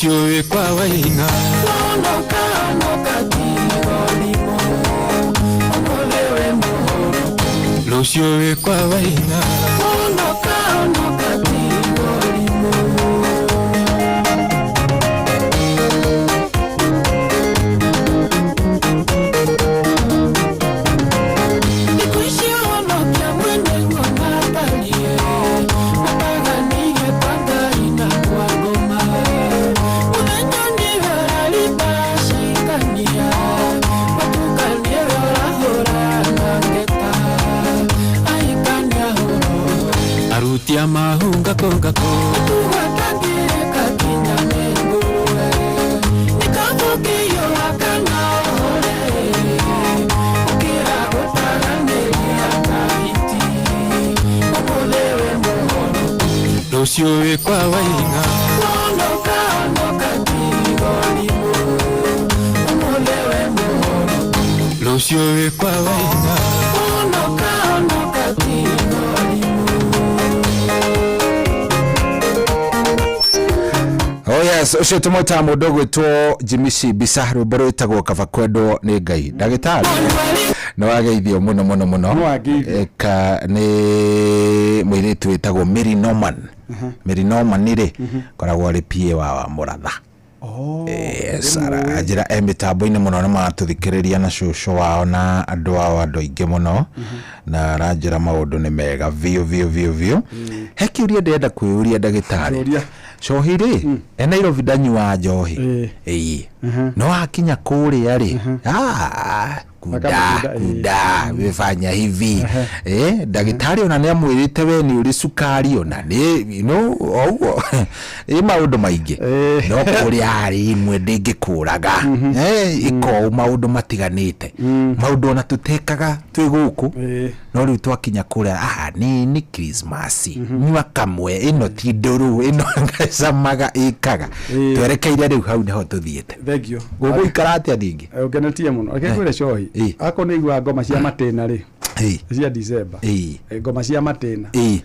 Rũciũ wĩ kwa Waing'a. Rũciũ wĩ kwa Waing'a. Aruti a mahunga kũngako. Rũciũ wĩ kwa Waing'a. Rũciũ wĩ kwa Waing'a. Oh yes, ũcio tũmwĩtaga mũndũ ũgwĩtwo Jimmy Mbica, rwĩmbo rwĩtagwo Kaba Kwendwo nĩ Ngai. Ndagĩtarĩ nĩ wageithio mũno mũno mũno. Nĩ wangeithia. Eka nĩ mũirĩtu wĩtagwo Mary Norman. Mary Norman rĩ, koragwo arĩ PA wa Mũratha. Oh, Yes, anjĩra e mĩtambo-inĩ mũno nĩ maratũthikĩrĩria na cũcũ wao na andũ ao andũ aingĩ mũno na aranjĩra maũndũ nĩ mega biũ biũ biũ biũ. He kĩũria ndĩrenda kwĩyũria ndagĩtarĩ. Njũria. Cohi rĩ, e Nairobi ndanyuaga njohi. Ĩĩ. Ĩĩ. No akinya kũrĩa rĩ, ah, kunda Akamũkunda, ĩĩ. kunda wĩfanya hivi. Eh, ndagĩtarĩ ona nĩ amwĩrĩte we nĩ ũrĩ cukari ona nĩ you know, o ũguo ĩ maũndũ maingĩ. Ĩĩ. No kũrĩa harĩ imwe ndĩngĩkũraga. Eh, ĩko maũndũ matiganĩte. Maũndũ ona tũtekaga twĩ gũkũ. Ĩĩ. No rĩu twakinya kũrĩa aha nĩ Christmas nyua kamwe ĩno ti ndũrũ ĩno camaga ĩkaga. Ĩĩ. Twerekeire rĩu hau nĩho tũthiĩte. Thank you. Gũgũikara atĩa ningĩ? Ũngenetie mũno. Reke ngwĩre cohi. Ĩĩ. Akorwo nĩ iguaga ngoma cia matĩna rĩ, Ĩĩ. cia December. Ĩĩ. Ngoma cia matĩna. Ĩĩ.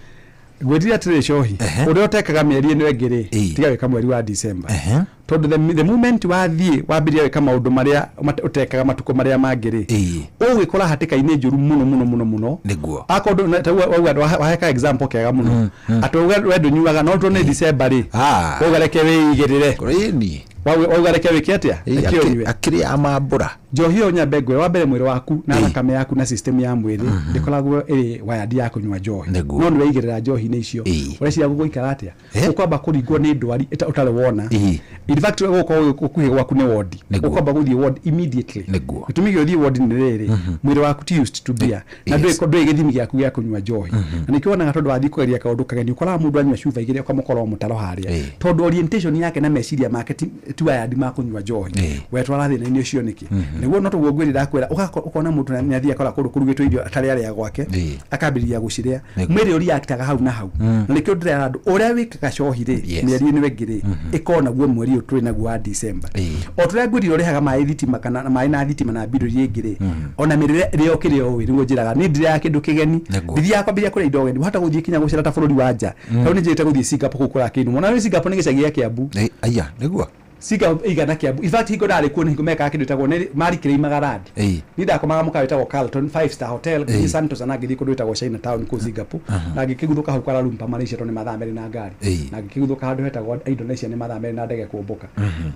Ngwĩtire atĩrĩ cohi, Ehe. ũrĩa ũtekaga mĩeri ĩno ĩngĩ rĩ, Ĩĩ. tiga gwĩka mweri wa December. Ehe. Tondũ the moment wathiĩ wambĩrĩria gwĩka maũndũ marĩa ũtekaga matukũ marĩa mangĩ rĩ, Ĩĩ. ũgwĩkora hatĩka-inĩ njũru mũno mũno mũno mũno. Nĩguo. Akorwo ta wauga waheka example kega mũno. Atĩ wauga we ndũnyuaga no tondũ nĩ December rĩ, Ah. wauga reke wĩigĩrĩre. Ĩni. Wauga reke wĩke atĩa? Reke ũnyue. Akĩrĩ a mambũra. Njohi ĩyo nyambe ngwĩre wa mbere mwĩrĩ waku na Ĩĩ. thakame yaku na system ya mwĩrĩ ndĩkoragwo ĩrĩ wired ya kũnyua njohi. Nĩguo. No nĩ weigĩrĩra njohi-inĩ icio. Ĩĩ. Ũreciria gũgũikara atĩa? Eh? Ũkwamba kũringwo nĩ ndwari ũtarĩ wona. Ĩĩ. In fact gũkorwo gũkuhĩ gwaku nĩ ward. Nĩguo. Ũkwamba gũthiĩ ward immediately. Nĩguo. Gĩtũmi gĩa ũthiĩ ward nĩ rĩrĩ, mwĩrĩ waku ti used to beer na Yes. ndũĩ gĩthimi gĩaku gĩa kũnyua njohi. Na nĩkĩo wonaga tondũ wathiĩ kũgeria kaũndũ kageni ũkoraga mũndũ anyua cuba igĩrĩ ũkamũkora o mũtaro harĩa. Ĩĩ. Tondũ orientation yake na meciria make ti wired ma kũnyua njohi. Ĩĩ. Wetwara thĩna-inĩ ũcio nĩkĩ? Nĩguo no toguo ngwĩrĩ ndakwĩra ũkona mũndũ nĩ athiĩ akora kũndũ kũrugĩtwo irio atarĩ arĩa gwake Ĩĩ. akambĩrĩria gũcirĩa. Nĩguo. Mwĩrĩ ũreactaga hau na hau. Na nĩkĩo ndĩrera andũ ũrĩa wĩkaga cohi rĩ Yes. mĩeri ĩno ĩngĩ rĩ ĩkorwo naguo mweri ũyũ tũrĩ naguo wa December. Ĩĩ. O tũrĩa ngwĩrire ũrĩhaga maĩ thitima kana maĩ na thitima na mbirũ iria ingĩ rĩ ona mĩrĩre rĩo kĩrĩa ũĩ nĩguo njĩraga niĩ ndirĩaga kĩndũ kĩgeni. Nĩguo. Ndithiaga kwambĩrĩria kũrĩa indo ngeni wahota gũthiĩ kinya gũcera ta bũrũri wa nja. Tondũ nĩ njĩrĩte gũthiĩ Singapore kũu kũrakĩinwo. Na nĩ Singapore nĩ gĩcagi gĩa Kiambu. Ĩĩ, aya nĩguo. Singapore ĩigana Kiambu. In fact hingo ndarĩ kuo nĩ hingo mekaga kĩndũ gĩtagwo nĩ marikĩrĩimaga rand. Ĩĩ. Niĩ ndakomaga mũkawa wĩtagwo Carlton five star hotel ngĩthiĩ Ĩĩ. Santos na ngĩthiĩ kũndũ gwĩtagwo Chinatown kũu Singapore na ngĩkĩguthũka hau Kuala Lumpur Malaysia tondũ nĩ mathaa merĩ na ngari Ĩĩ. na ngĩkĩguthũka handũ hetagwo Indonesia nĩ mathaa merĩ na ndege kũmbũka.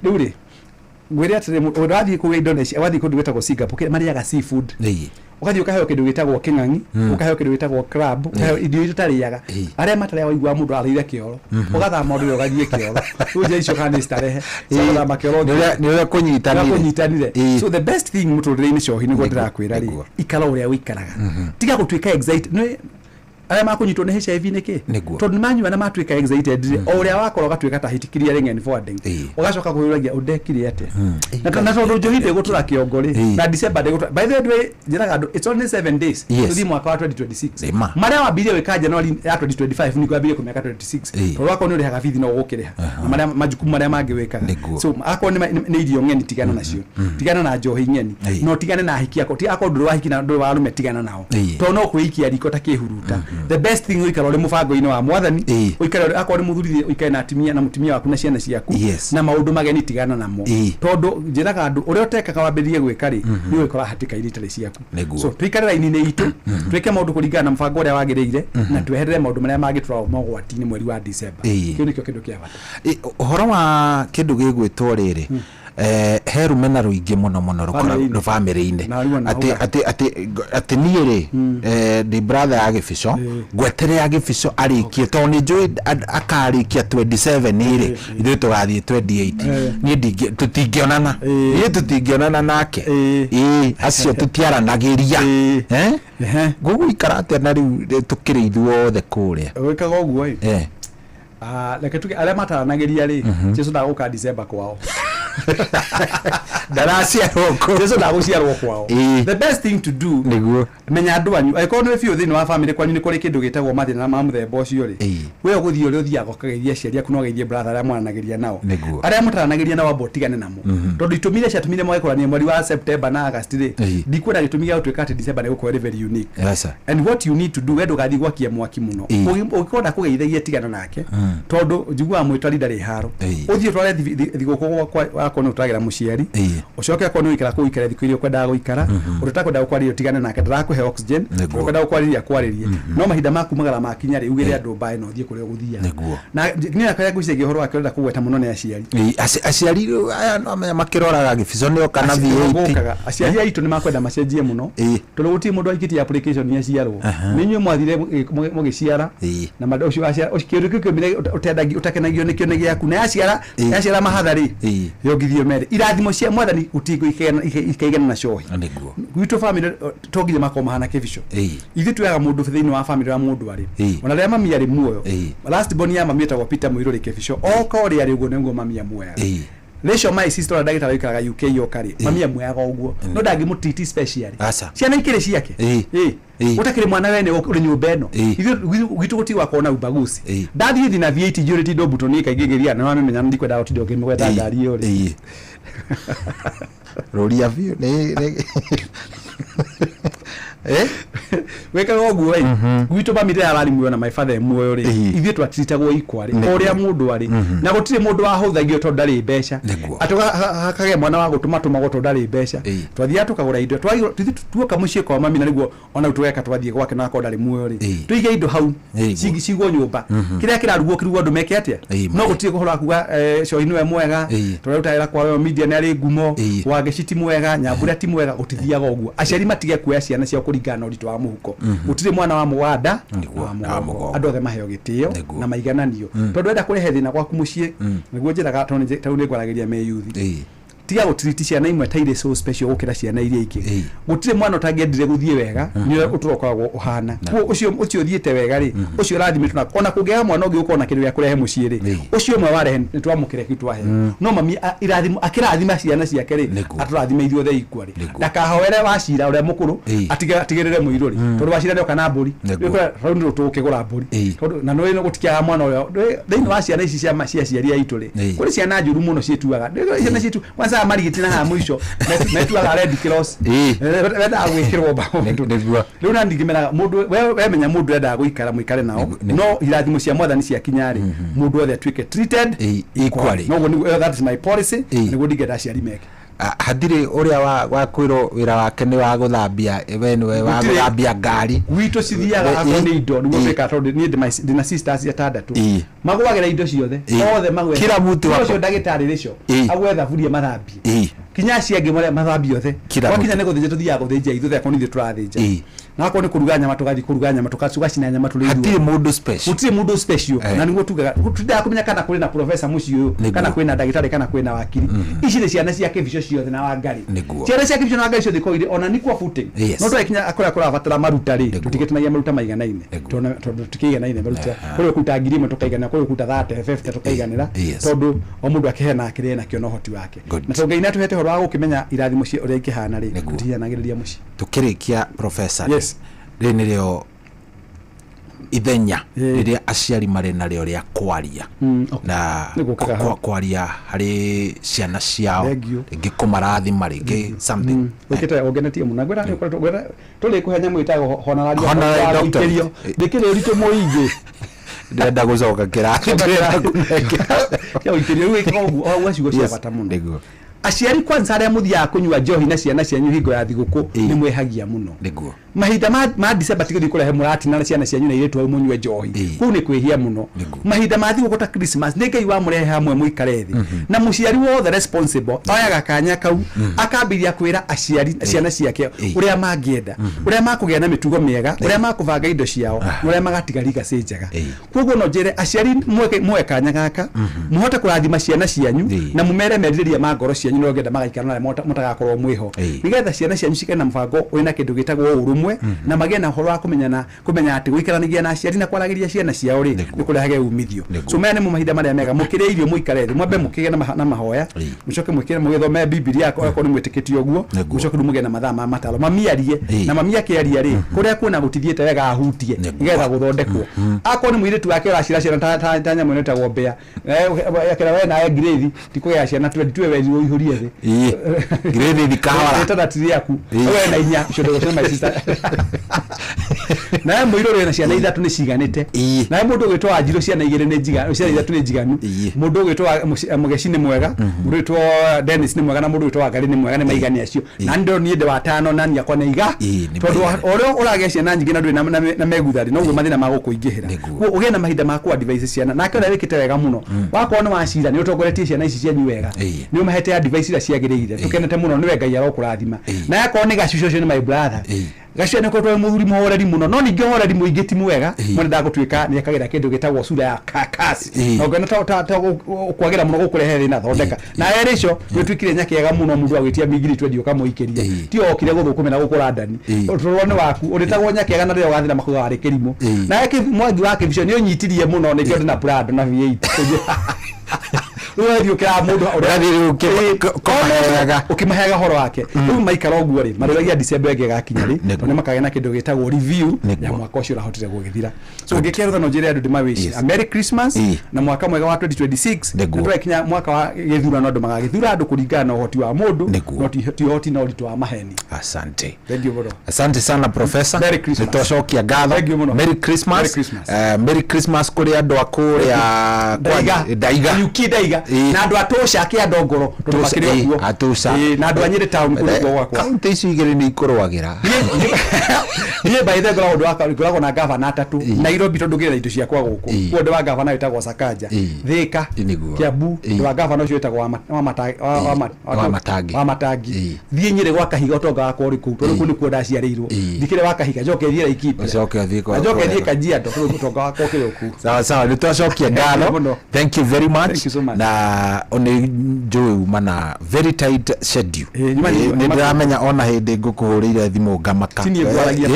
Rĩu rĩ ngwĩre atĩrĩ mũndũ wathiĩ kũu Indonesia wathiĩ kũndũ gwĩtagwo Singapore kĩrĩa marĩaga seafood. Ĩĩ. Ũgathiĩ ũkaheo kĩndũ gĩtagwo kĩng'ang'i, ũkaheo kĩndũ gĩtagwo crab, ũkaheo irio iria ũtarĩaga. Ĩĩ. Arĩa matarĩaga waiguaga mũndũ arĩire kĩoro. Ũgathama ũndũ ũrĩa ũgathiĩ kĩoro. Rĩu njĩra icio kana nĩ starehe cia gũthama kĩoro Nĩ ũrĩa- nĩ ũrĩa kũnyitanire. kũnyitanire. Ĩĩ. So the best thing mũtũrĩre-inĩ cohi nĩguo ndĩrakwĩra rĩ, nĩguo. ikara ũrĩa ũikaraga. Tiga gũtuĩka excited. Nĩ arĩa makũnyitwo nĩ HIV nĩkĩ? Nĩguo. Tondũ nĩmanyua na matuĩka excited rĩ, o ũrĩa wakora ũgatuĩka ta hiti clearing and forwarding. Ĩĩ. Ũgacoka kwĩyũragia ũndekire atĩa? Na tondũ njohi ndĩgũtũra kĩongo rĩ, Ĩĩ. na December ndĩgũtũra. By the way, njĩraga andũ it's only 7 days Yes. tũthiĩ mwaka wa 2026. Nĩma. Marĩa wambirie gwĩka January ya 2025 nĩguo wambirie kũmeka 2026. Ĩĩ. Tondũ akorwo nĩ ũrĩhaga bithi no ũgũkĩrĩha. Na marĩa majukumu marĩa mangĩ wĩkaga. Nĩguo. So akorwo nĩ irio ng'eni tigana nacio. Tigana na njohi ng'eni. Ĩĩ. No tigane na ahiki akorwo ti akorwo ndũrĩ wahiki na ndũrĩ warũme tigana nao. Ĩĩ. Tondũ no kwĩikia riko ta kĩhuruta. The best thing ũikara ũrĩ mũbango-inĩ wa mwathani. Ũikare akorwo nĩ mũthuri, ũikare na atumia na mũtumia waku na ciana ciaku. Na maũndũ mageni tigana namo. Tondũ njĩraga andũ, ũrĩa ũtekaga wambĩrĩrie gwĩka rĩ, nĩ ũgũkora hatĩka iria itarĩ ciaku. So tũikare raini-inĩ itũ, twĩke maũndũ kũringana na mũbango ũrĩa wagĩrĩire, na tweherere maũndũ marĩa mangĩtwara mogwati-inĩ mweri wa December. Kĩu nĩkĩo kĩndũ kĩa bata. Ũhoro wa kĩndũ gĩgwĩtwo rĩrĩ, he rumena rũingĩ mũno mũno Famĩlĩ-inĩ. Bamĩrĩ-inĩ. Na ruo na atĩ hau. Atĩ niĩ rĩ, ndĩ brother ya Gĩbico, ngweterera Gĩbico arĩkie, tondũ nĩ njũĩ akarĩkia 27 rĩ, ithuĩ tũgathiĩ 28. Niĩ tũtingĩonana. Niĩ tũtingĩonana nake. Ĩĩ, acio tũtiaranagĩria. Eh? Gũgũikara atĩa na rĩu tũkĩrĩ ithuothe kũrĩa? Wĩkaga ũguo ĩ. Ah, reke tuge arĩa mataranagĩria rĩ, Jesu ndagũka December kwao. Ndaraciarwo kũ? Jesu ndagũciarwo kwao. The best thing to do, menya andũ anyu, angĩkorwo nĩ biũ thĩinĩ wa family kwanyu nĩ kũrĩ kĩndũ gĩtagwo mathĩna ma mũthemba ũcio rĩ, we ũgũthiĩ ũrĩa ũthiaga ũkageithia aciari aku na ũgeithie brother arĩa mwaranagĩria nao. Arĩa mũtaranagĩria nao, amba ũtigane namo, tondũ itũmi iria ciatũmire mwage kũrania mweri wa September na August rĩ, ndikuona gĩtũmi gĩa gũtuĩka atĩ December nĩ gũkorwo ĩrĩ very unique. And what you need to do, we ndũgathiĩ gwakia mwaki mũno. Ũngĩkorwo ndakũgeithagia, tigana nake, tondũ njiguaga mwĩtwari ndarĩ haro. Ũthiĩ ũtware thigũkũ wakorwo nĩ ũtwagĩra mũciari, ũcoke akorwo nĩ ũikara kũu, ũikare thikũ iria ũkwendaga gũikara. Ũndũ ũtakwenda gũkwarĩria, ũtigane nake, ndarakũhe oxygen. Ũkwenda gũkwarĩria, kwarĩrie, no mahinda maku magara makinya rĩ, ugĩre andũ mbae na ũthiĩ kũrĩa ũgũthiaga. Na niĩ karĩa ngwĩciria ũhoro wake ũrenda kũgweta mũno nĩ aciari. Ĩĩ, aciari rĩu aya no menya makĩroraga Gĩbico nĩ oka na V8. Gũkaga aciari aitũ nĩ makwenda macenjie mũno, tondũ gũtirĩ mũndũ aikĩtie application aciarwo. Nĩ inyuĩ mwathire mũgĩciara. Na mandũ ũcio waciara kĩndũ kĩu kĩumire ũtendagi ũtakenagio nĩkĩo nĩ gĩaku, na yaciara yaciara mahatha rĩ, yongithio merĩ. Irathimo cia mwathani gũtirĩ ikaigana na cohi. Gwitũ family to nginya makorwo mahana Kĩbico. Ithuĩ tuoyaga mũndũ thĩinĩ wa family wa mũndũ arĩ, ona rĩrĩa mami arĩ muoyo, last born ya mami etagwo Peter Mũirũrĩ Kĩbico, oka ũrĩa arĩ ũguo nĩguo mami amuoyaga. Rachel, my sister, ũrĩa ndagĩtarĩ ũikaraga UK, yoka rĩ, mami amuoyaga ũguo, no ndangĩmũtreat specially. Aca. Ciana ikĩrĩ ciake. Ũtakĩrĩ mwana wene ũrĩ nyũmba ĩno. Ithuĩ gwitũ gũtigwakorwo na ubaguzi. Ndathiĩ thi na V8 njũrĩte indo mbuto, niĩ kaingĩ ngĩria na wamĩmenya, ndikwendaga gũtinda ũkĩmĩgweta ngari ĩyo rĩ. Rũria biũ eh? Wĩkaga ũguo ĩ, gwitũ mami rĩrĩa ararĩ muoyo na my father e muoyo rĩ, ithuĩ twatritagwo equally o ũrĩa mũndũ arĩ, na gũtirĩ mũndũ wahũthagio tondũ ndarĩ mbeca, atĩ hakagĩa mwana wa gũtũma tũmagwo tondũ ndarĩ mbeca. Twathiaga tũkagũra indo. Tũthiĩ tuoka mũciĩ kwa mami, na nĩguo ona rĩu tũgeka, twathiĩ gwake na akorwo ndarĩ muoyo rĩ, tũige indo hau. Cigwo nyũmba, kĩrĩa kĩrarugwo kĩrugwo, andũ meke atĩa. No gũtirĩ ũhoro wa kuga cohi nĩwe mwega, tũraruta wĩra kwa Royal Media nĩ arĩ ngumo. Wangeci ti mwega, Nyambura ti mwega, gũtithiaga ũguo. Aciari matige kuoya ciana ciao kũringana na ũritũ wa mũhuko. Gũtirĩ mwana wa mũwanda na na wa wa mũgongo. mũgongo. Andũ othe maheo gĩtĩo na maigananio, tondũ wenda kũrehe thĩna gwaku mũciĩ, nĩguo njĩraga, tondũ nĩ ngwaragĩria meyuthi, tiga gũtiriti ciana imwe ta irĩ so special gũkĩra ciana iria ingĩ. Gũtirĩ mwana ũtangĩendire gũthiĩ wega nĩ ũtũro ũkoragwo ũhana. Koguo ũcio ũcio ũthiĩte wega rĩ, ũcio ũrathimĩtwo, na ona kũngĩaga mwana ũngĩ ũkorwo na kĩndũ gĩa kũrehe mũciĩ rĩ, ũcio ũmwe warehe nĩ twamũkĩra kĩu twahe, no mami irathimo akĩrathima ciana ciake rĩ, atũrathime ithuothe equally. Ndakahoere Wacira ũrĩa mũkũrũ atigĩrĩre mũirũrĩ, tondũ Wacira nĩoka na mbũri. Rĩu nĩ tũgũkĩgũra mbũri. Tondũ na nĩ gũtikĩaga mwana ũrĩa thĩinĩ wa ciana ici cia aciari aitũ rĩ, kũrĩ ciana njũru mũno ciĩtuaga. Ciana ciĩtu kwanza aya marigiti na haha mũico metuaga Red Cross. Wendaga gwĩkĩrwo maũndũ. Rĩu na ndingĩmeraga mũndũ wemenya mũndũ endaga gũikara mũikare nao, no irathimo cia mwathani ciakinya rĩ, mũndũ othe atuĩke treated Equally. Noguo nĩguo, that is my policy. Nĩguo ndingĩenda aciari meke. Ah, hatirĩ ũrĩa wa kwĩrwo wĩra wake nĩ wa gũthambia, we nĩwe wa Gũtirĩ. gũthambia ngari. Gwitũ cithiaga akorwo nĩ indo nĩguo twĩkaga, tondũ niĩ ndĩna sisters atandatũ, magũagĩra indo ciothe. Othe magwe Kila mtu ũcio ndagĩtarĩ rĩcio agwe thaburia mathambie, kinya acio angĩ marĩa mathambie othe. Kila Gwakinya mũtu. nĩ gũthĩnja, tũthiaga gũthĩnja ithuothe akorwo nĩ ithuĩ tũrathĩnja, na akorwo nĩ kũruga nyama, tũgathiĩ kũruga nyama, tũgacina nyama tũrĩ Hatirĩ ithuothe. mũndũ special. Gũtirĩ mũndũ special. Na nĩguo tugaga tũtindaga kũmenya kana kũrĩ na professor mũciĩ ũyũ, kana kwĩna ndagĩtarĩ, kana kwĩna wakiri. Ici nĩ ciana cia Kĩbico ciothe na Wangari. Ciana cia Kĩbico na Wangari ciothe ikoragwo irĩ ona equal footing. No twakinya kũrĩa kũrabatara maruta rĩ, tũtigĩtanagia maruta maiganaine, tondũ tũtikĩiganaine maruta. Kũrĩ ũkũruta 1000 tũkaiganĩra, kũrĩ ũkũruta 30 50 tũkaiganĩra, tondũ o mũndũ akĩheana kĩrĩa enakĩo na ũhoti wake. Na tondũ Ngai nĩatũhete ũhoro wa gũkĩmenya irathimo cia ũrĩa ikĩhana rĩ, tũtihianagĩrĩria mũciĩ. Tukĩrĩkia, professor, rĩrĩ nĩrĩo Ithenya rĩrĩa aciari marĩ narĩo rĩa kwaria na Nĩguo ũkaga hau. Kwaria harĩ ciana ciao, Thank you. rĩngĩ kũmarathima, rĩngĩ something. Wĩkĩte ũngenetie mũno. Ngwĩra nĩ ũkoretwo ngwĩra tũrĩ kũhe nyamũ ĩtagwo honorary Honorary ya doctorate. gũikĩrio. Ndĩkĩrĩ ũritũ mũingĩ. Ndĩrenda gũcoka kĩrathi, ndĩrenda kũnengera. Kĩa gũikĩrio rĩu wĩkaga ũguo wauga ciugo cia bata mũno. Aciari kwanza arĩa mũthiaga kũnyua njohi na ciana cianyu hingo ya thigũkũ, nĩ mwĩhagia mũno. Mahinda ma December ti gũthiĩ kũrehe mũratina na ciana cianyu na airĩtu au mũnyue njohi. Kũu nĩ kwĩhia mũno. Mahinda ma thigũkũ ta Christmas nĩ Ngai wamũrehe hamwe mũikare thĩ, na mũciari wothe responsible oyaga kanya kau akambĩrĩria kwĩra aciari ciana ciake ũrĩa mangĩenda, ũrĩa makũgĩa na mĩtugo mĩega, ũrĩa makũbanga indo ciao na ũrĩa magatiga legacy njega. Koguo no njĩre aciari muoe kanya gaka mũhote kũrathima ciana cianyu na mũmere merirĩria ma ngoro cianyu na ũngĩenda magaikara na arĩa mũtagakorwo mwĩho, nĩgetha ciana cianyu cigĩe na mũbango wĩna kĩndũ gĩtagwo ũrũmwe na magĩe na ũhoro wa kũmenyana, kũmenya atĩ gũikaranagia na aciari na kwaragĩria ciana ciao rĩ, nĩ kũrehage umithio. So maya nĩmo mahinda marĩa mega mũkĩrĩe irio, mũikare thĩ, mwambe mũkĩgĩe na mahoya, mũcoke mwĩkĩre mũgĩthome Bibilia akorwo nĩ mwĩtĩkĩtie ũguo, mũcoke rĩu mũgĩe na mathaa ma mataro mami arie, na mami akĩaria rĩ, kũrĩa kuona gũtithiĩte wega ahutie nĩgetha gũthondekwo. Akorwo nĩ mũirĩtu wake ũracira ciana ta nyamũ ĩno ĩtagwo mbĩa, akĩra we nawe ngirĩthi ti kũgĩa ciana 22, werirwo ũihũrie thĩ. Ngirĩthi kahora. Ĩtana ti rĩaku we na inya icio ndũgũciona, my sister. Nawe mũirũ ũrĩ na ciana ithatũ nĩ ciganĩte. Nawe mũndũ ũgwĩtwo Wanjirũ, ciana igĩrĩ nĩ njiganu, ciana ithatũ nĩ njiganu. Mũndũ ũgwĩtwo Mũgeci nĩ mwega, mũndũ ũgwĩtwo Dennis nĩ mwega, na mũndũ ũgwĩtwo Wangarĩ nĩ mwega, nĩ maigane acio. Na niĩ ndĩrona niĩ ndĩ watano na niĩ akwa nĩ iga, Nĩ tondũ maigane. o ũrĩa ũragĩa ciana nyingĩ na ndũrĩ na megutha rĩ, noguo mathĩna magũkũingĩhĩra. Koguo ũgĩe na mahinda ma kũ advise ciana. Nake ũrĩa wĩkĩte wega mũno, wakorwo nĩ wacira nĩ ũtongoretie ciana ici cianyu wega, nĩ ũmahete advice iria ciagĩrĩire, tũkenete mũno nĩwe, Ngai arokũrathima. Na akorwo nĩ gacucio, ũcio nĩ my brother. Gacucio nĩ ũkoretwo wĩ mũthuri mũhoreri mũno, no ningĩ ũhoreri mũingĩ ti mwega. Mwene ndagũtuĩka nĩ ekagĩra kĩndũ gĩtagwo sura ya kasi, na ũngĩona ta kwagĩra mũno gũkũrehe thĩna, thondeka. Na erĩ icio nĩ ũtuĩkire nyakĩega mũno, mũndũ agwĩtia migiri twendi ũkamũikĩria, ti okire gũthũkũmĩra gũkũra ndani. Ũtũũro nĩ waku, ũrĩtagwo nyakĩega na rĩrĩa ũgathira makuga warĩ kĩrimũ. Nawe Mwangi wa Kĩbico nĩ ũnyitirie mũno, nĩkĩo ndĩ na Prado na V8 rĩu. Ũrathiĩ ũkĩraga mũndũ Ũrathiĩ rĩu ũkĩmaheaga. Ũkĩmaheaga ũhoro wake. Rĩu maikara ũguo rĩ, marĩragia December ĩngĩ ĩgakinya rĩ, tondũ nĩ makagĩa na kĩndũ gĩtagwo review ya mwaka ũcio ũrahotire gũgĩthira. So ngĩkĩra no njĩre andũ ndĩmawish a Merry Christmas na mwaka mwega wa 2026. Na tũrakinya mwaka wa gĩthurano, andũ magagĩthura andũ kũringana na ũhoti wa mũndũ, no ti ũhoti na ũritũ wa maheni. Asante. Thank you mũno. Asante sana, professor. Merry Christmas. Nĩtwacokia ngatho. Thank you mũno. Merry Christmas. Merry Christmas. Merry Christmas kũrĩ andũ a kũrĩa Ndaiga. Ndaiga. Yuki Ndaiga. Na andũ a Tũca kĩa Ndongoro tondũ makĩrĩ o kuo. Atũca. Na andũ a Nyĩrĩ town kũrĩ kuo gwakwa. Kaunti icio igĩrĩ nĩ ikũrũagĩra. Niĩ by the way ngoragwo ndĩ wa ngoragwo na gavana atatũ. Nairobi tondũ ngĩra indo ciakwa gũkũ, kuo ndĩ wa gavana wĩtagwo Sakaja. Thika, Kiambu, ndĩ wa gavana ũcio wĩtagwo wa Wa Matangi. Wa Matangi. Thiĩ Nyĩrĩ gwa Kahiga, ũtonga wakwa ũrĩ kũu tondũ kũu nĩkuo ndaciarĩirwo. Thikĩre wa Kahiga, njoke thiĩ Laikipia. Ũcoke ũthiĩ Njoke thiĩ Kajiado tondũ ũtonga wakwa ũkĩrĩ o kũu. Sawa sawa, nĩ twacokia ngatho. Mũno. Thank you very much. Thank you so much. Na nĩ njũĩ uma na very tight schedule. Nyuma Nĩ ndĩramenya ona hĩndĩ ngũkũhũrĩire thimũ ngamaka. Ti niĩ ngwaragia,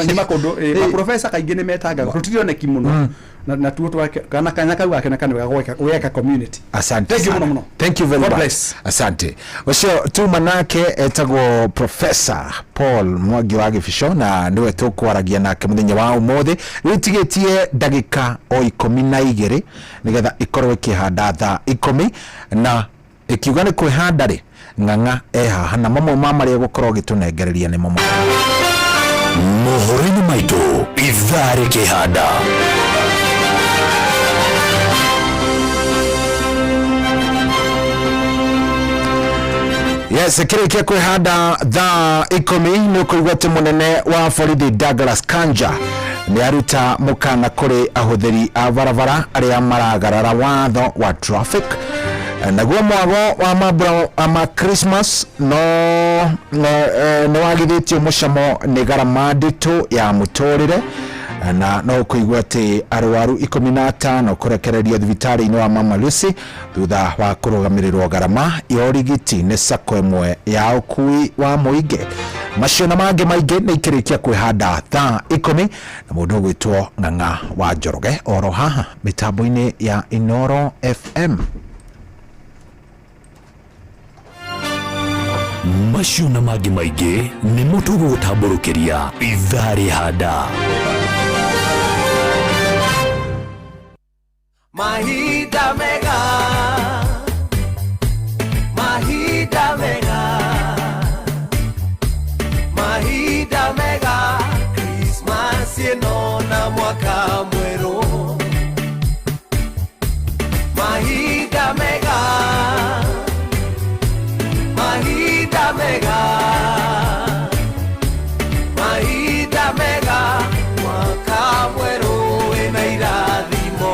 nyuma kũndũ maprofesa kaingĩ nĩ metangaga tũtirĩ oneki mũno na tuo twake kana kanya kau gake na kanwega gweka community. Asante Thank you sana. mũno mũno. Thank you very God much. bless. Asante. Ũcio tuma nake etagwo Professor Paul Mwangi wa Gĩbico, na nĩwe tũkwaragia nake mũthenya wa ũmũthĩ. Rĩu tigĩtie ndagĩka o 12 nĩgetha ikorwo ikĩhanda thaa 10, na ĩkiuga nĩ kwĩhanda rĩ, Ng'ang'a e haha na mamwe ma marĩa gũkorwo gĩtũnengereria nĩmo Mohoro-inĩ maitũ ithaa rĩkĩhanda. Yes, kĩrĩkia kwĩhanda thaa 10, nĩ ũkũigua atĩ mũnene wa borithi Douglas Kanja nĩ aruta mũkana kũrĩ ahũthĩri a barabara arĩa maragarara watho wa traffic. Naguo mwago wa mambura ma Christmas no nĩ wagithĩtio mũcamo nĩ garama nditũ ya mũtũrĩre, na no ũkũigua atĩ arwaru 15 kũrekererio thibitarĩ-inĩ wa Mama Lucy thutha wa kũrũgamĩrĩrwo garama ya ũrigiti nĩ sacco ĩmwe ya ũkui wa mũingĩ. Macio na mangĩ maingĩ nĩ ikĩrĩkia kwĩhanda thaa 10 na mũndũ ũgwĩtwo Ng'ang'a wa Njoroge oro haha mĩtambo-inĩ ya Inoro FM. Macio na mangĩ maingĩ nĩmo tũgũgũtambũrũkĩria ithaa rĩhanda. Mahinda mega, mahinda mega, mahinda mega, Christmas ĩno na mwaka mwerũ. Mahinda mega, mahinda mega, mahinda mega, mwaka mwerũ wĩna irathimo.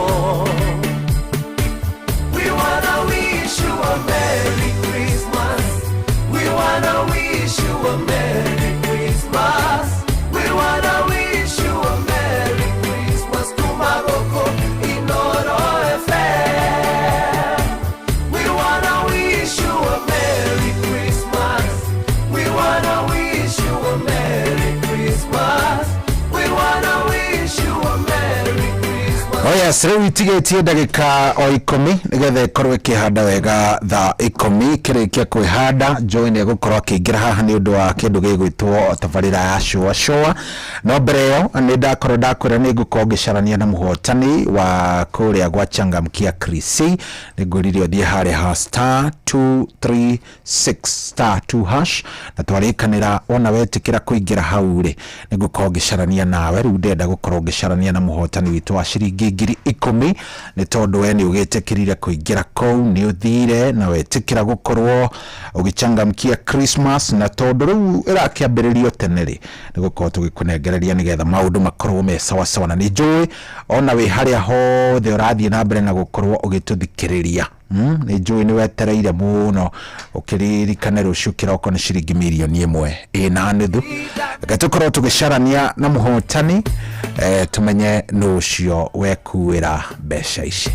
We wanna wish you a Merry Christmas. We wanna wish you a Merry Christmas. We wanna wish you a Merry Christmas. Kumagoko Inoro FM. We wanna wish you a Merry Christmas. We wanna wish you a Merry Christmas. We wanna wish you a Merry Christmas. Oh yes, rĩu itigĩtie ndagĩka o 10 nĩgetha ĩkorwo ĩkĩhanda wega thaa 10. Kĩrĩkia kwĩhanda, Joy nĩ egũkorwo akĩingĩra haha nĩ ũndũ wa kĩndũ gĩgwĩtwo tabarĩra ya Shũa Shũa. No mbere ĩyo nĩ ndakorwo ndakwĩra nĩ ngũkorwo ngĩcarania na mũhotani wa kũrĩa gwa Changamkia Krisi. Nĩ ngwĩrire ũthiĩ harĩa ha star 236 star 2 hash, na twarĩkanĩra wona wetĩkĩra kũingĩra hau rĩ, nĩ ngũkorwo ngĩcarania nawe. Rĩu ndĩrenda gũkorwo ngĩcarania na mũhotani witũ wa ciringi 10,000, nĩ tondũ we nĩ ũgĩtĩkĩrire kũingĩra kũu, nĩ ũthire na wetĩkĩra gũkorwo ũgĩchangamkia Christmas, na tondũ rĩu ĩrakĩambĩrĩrio tene rĩ, nĩ gũkorwo tũgĩkũnengereria nĩgetha maũndũ makorwo me sawasawa. Na nĩ njũĩ ona wĩ harĩa hothe ũrathiĩ na mbere na gũkorwo ũgĩtũthikĩrĩria, nĩ njũĩ nĩ wetereire mũno ũkĩririkane rũciũ kĩroko nĩ ciringi 1.5 mirioni. Reke tũkorwo tũgĩcarania na mũhotani, tũmenye nũ ũcio wekuĩra mbeca ici.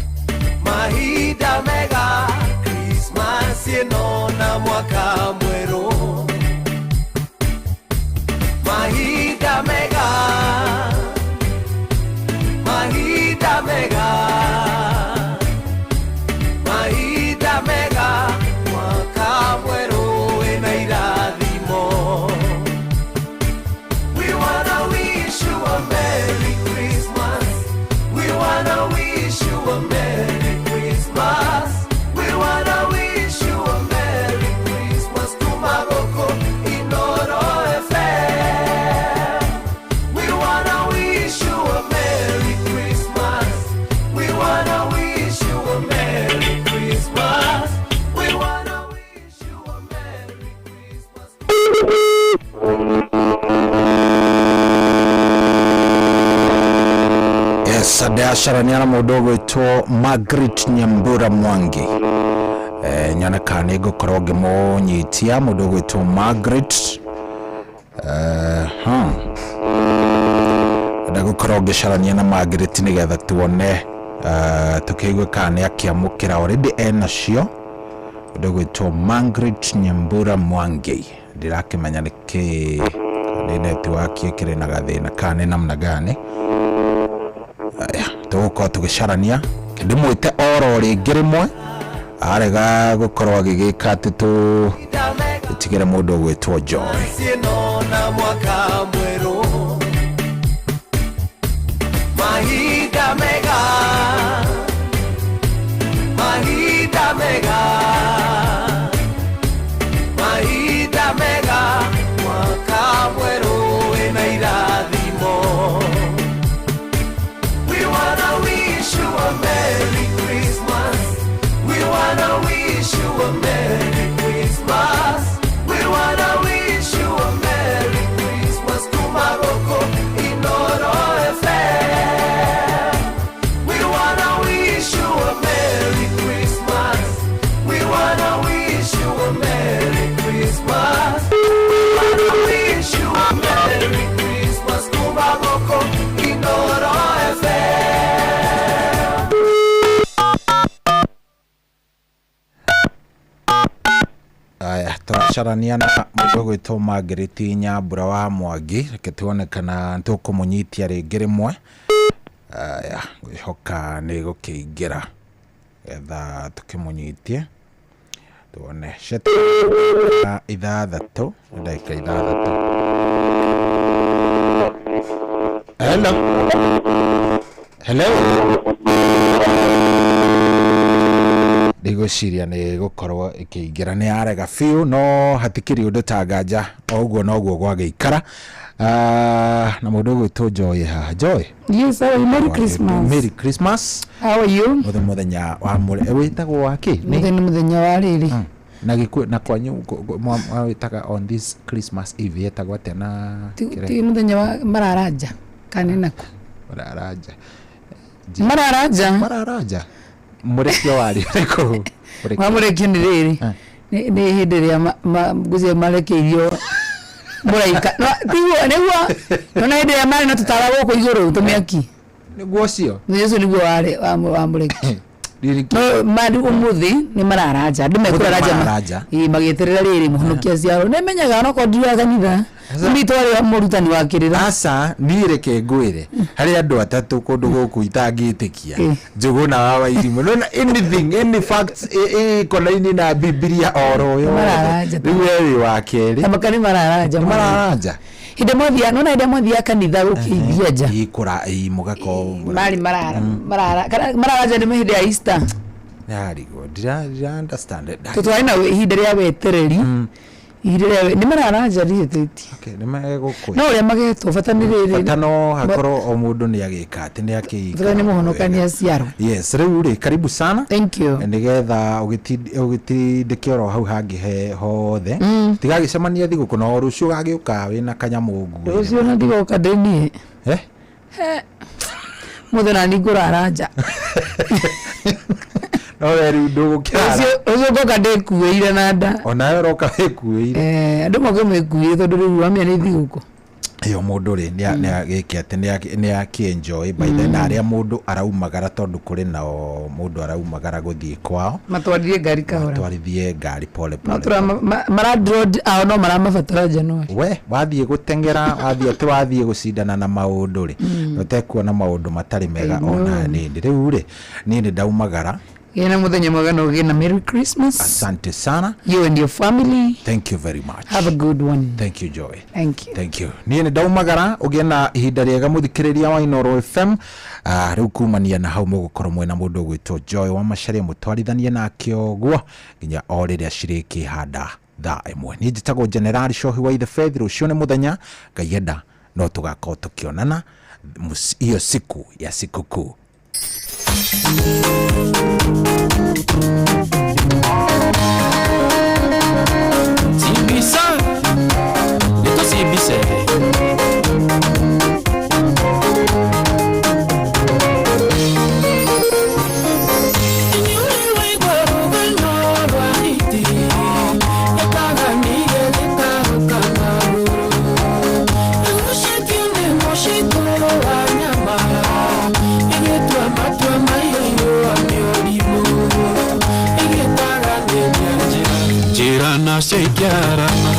Mahinda mega, Christmas ĩno na mwaka mwerũ. Mahinda mega, mahinda mega, mahinda mega, mwaka mwerũ wĩna irathimo. We wanna wish you a Merry Christmas. We wanna wish you a Merry Christmas. We wanna wish you a Merry Christmas. Kumagoko Inoro FM. We wanna wish you a Merry Christmas. We wanna wish you a Merry Christmas. We wanna wish you a Merry Christmas. Yes, ndĩracarania na mũndũ ũgwĩtwo Margaret Nyambura Mwangi. Nyone kana nĩ ngũkorwo ngĩmũnyitia mũndũ ũgwĩtwo Margaret. Ndenda gũkorwo ngĩcarania na Margaret nĩgetha tuone, tũkĩigue kana nĩ akĩamũkĩra already enacio. Mũndũ ũgwĩtwo Margaret Nyambura Mwangi, ndirakĩmenya nĩ kĩ, nĩ network ĩkĩrĩ na gathĩna kana nĩ namna gani. Aya, tũgũkorwo tũgĩcarania, ndĩmwĩte oro rĩngĩ rĩmwe, arega gũkorwo agĩgĩka atĩ tũtigĩre mũndũ ũgwĩtwo Joy. Ĩno na mwaka mwerũ. Mahinda mega, mahinda mega, mahinda mega, mwaka mwerũ wĩna irathimo. We wanna wish you a Merry Christmas. We wanna wish you a Merry Christmas. We wanna wish you a Merry Christmas. Kumagoko Inoro FM. We wanna wish you a Merry Christmas. We wanna wish you a Merry Christmas. We wanna wish you a Merry Christmas. Kumagoko Inoro FM. Aya, tũracarania na mũndũ ũgwĩtwo Margaret Nyambura wa Mwangi. Reke tuone kana tũkũmũnyitia rĩngĩ rĩmwe. Aya, ngwĩhoka nĩ gũkĩingĩra getha tũkĩmũnyitie tuone ceti 6:06. Hello, hello. Ndigwĩciria nĩ gũkorwo ĩkĩingĩra, nĩ yarega biũ, no hatikĩrĩ ũndũ ta nganja, o ũguo noguo gwagĩikara. Ah, na mũndũ ũgwĩtwo Joy haha. Joy. Yes, how are you? Merry Christmas. Merry Christmas. How are you? Mũthenya mũthenya wa mũre wĩtagwo wa kĩ? Nĩ- Mũthenya mũthenya wa rĩrĩ. Na gĩkũ na kwanyu mwawĩtaga on this Christmas Eve yetagwo atĩa na Ti kĩrĩa? ti mũthenya wa mararanja kana nĩ nako. Mararanja. Mararanja. Mararanja mũrekio warĩ ũrĩkũ? Mũrekio. Wa mũrekio nĩ rĩrĩ. Eh. Nĩ nĩ hĩndĩ ĩrĩa ngwĩciria marekeirio mũraika. No tiguo nĩguo. Nona hĩndĩ ĩrĩa marĩ na tũtara gũkũ igũrũ tũmĩaki. Nĩguo ũcio. Mũthenya ũcio nĩguo warĩ wa mũrekio. Ririki- No mari ũmũthĩ nĩ mararanja. Andũ mekũraranja. Mararanja. Ĩĩ magĩeterera rĩrĩ mũhonokia ciao. Nĩmenyaga onokorwo ndiugaga kanitha. Nĩ twarĩ mũrutani wa kĩrĩra. Aca, niĩ reke ngwĩre, harĩ andũ atatũ kũndũ gũkũ itangĩtĩkia. Njũgũna wa Wairimũ nona anything, any facts ĩkonaini na Bibilia oro yothe. Mararanja. Rĩu we wĩ wa kerĩ. Tamaka nĩ mararanja. Nĩ mararanja. Hĩndĩ mwathia nona hĩndĩ mwathia kanitha gũkĩithia nja. Ikũra mũgako. Marĩ marara marara kana mararanja nĩ hĩndĩ ya Easter. Yarigwo ndira ndira understand it. Tũtwarĩ na ihinda rĩa wetereri. Ihinda rĩa nĩ mararanja ndiĩtĩtie. Okay, nĩ megũkũ. No ũrĩa magetwo bata nĩ rĩrĩ. Bata no hakorwo o mũndũ nĩ agĩka atĩ nĩ akĩikara. Bata nĩ mũhonokania ciaro. Yes, rĩu rĩ, karibu sana. Thank you. Nĩgetha ũgĩtindĩke oro hau hangĩ he hothe, tigagĩcemania thigũkũ no rũciũ ũgagĩũka wĩna kanyamũ nguo. Rũciũ na ndigoka ndĩ niĩ. Eh? Mũthenya nani ngũraranja. No we rĩu ndũgũkĩrara. Rũciũ ngoka ndĩkuĩire na nda. Onawe ũroka wĩkuĩire. Eh, andũ moke mekuĩire tondũ rĩu wamenya nĩ thigũkũ. Ĩyo mũndũ rĩ nĩ agĩke atĩ nĩ akĩenjoy by then, na arĩa mũndũ araumagara, tondũ kũrĩ nao mũndũ araumagara gũthiĩ kwao. Matwarithie ngari kahora. Twarithie ngari pole No pole. tũra maradrod ao no maramabatara January. We wathiĩ gũteng'era, wathiĩ atĩ wathiĩ gũcindana na maũndũ rĩ, ũtekuona maũndũ matarĩ mega ona nini. Rĩu rĩ, niĩ nĩ ndaumagara. Gĩa na mũthenya mwega na ũgĩe na Merry Christmas. Asante sana. You and your family. Thank you very much. Have a good one. Thank you, Joy. Thank you. Thank you. Niĩ nĩ ndaumagara, ũgĩe na ihinda rĩega mũthikĩrĩria wa Inooro FM. Ah, rĩu kumania na hau mũgũkorwo mwĩna mũndũ ũgwĩtwo Joy wa Macharia, mũtwarithanie nake ũguo nginya o rĩrĩa cirĩkĩhanda thaa 1. Niĩ njĩtagwo General Shohi wa Ithe Faith. Rũciũ nĩ mũthenya, Ngai enda no tũgakorwo tũkĩonana hiyo siku ya sikukuu. Sibisa, nĩtũcibise. Njĩra nacio ikĩarama.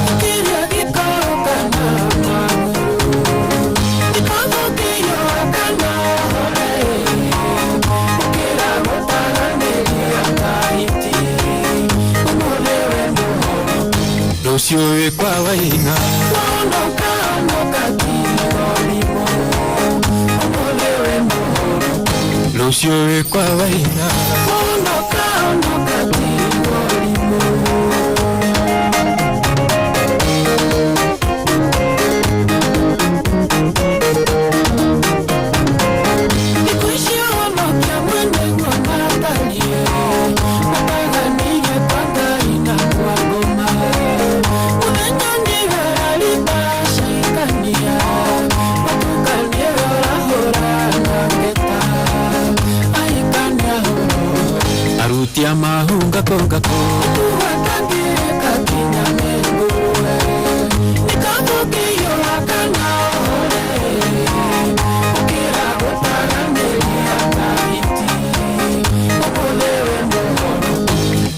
Rũciũ wĩ kwa Waing'a. Rũciũ wĩ kwa Waing'a. Aruti a mahunga kongako.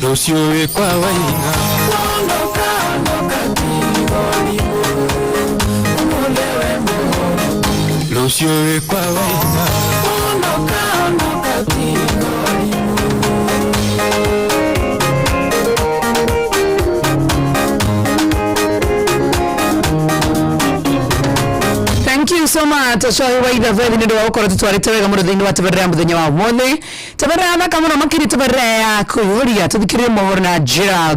Rũciũ wĩ kwa Waing'a. Rũciũ wĩ kwa Waing'a. Thank you so much, Cohi wa Ithabethi, nĩ ũndũ wa gũkorwo tũtwarĩte wega mũno thĩinĩ wa tabarĩra ya mũthenya wa ũmũthĩ, tabarĩra ya thaka mũno makĩria, tabarĩra ya kũihũria. Tũthikĩrĩrie mohoro na njĩra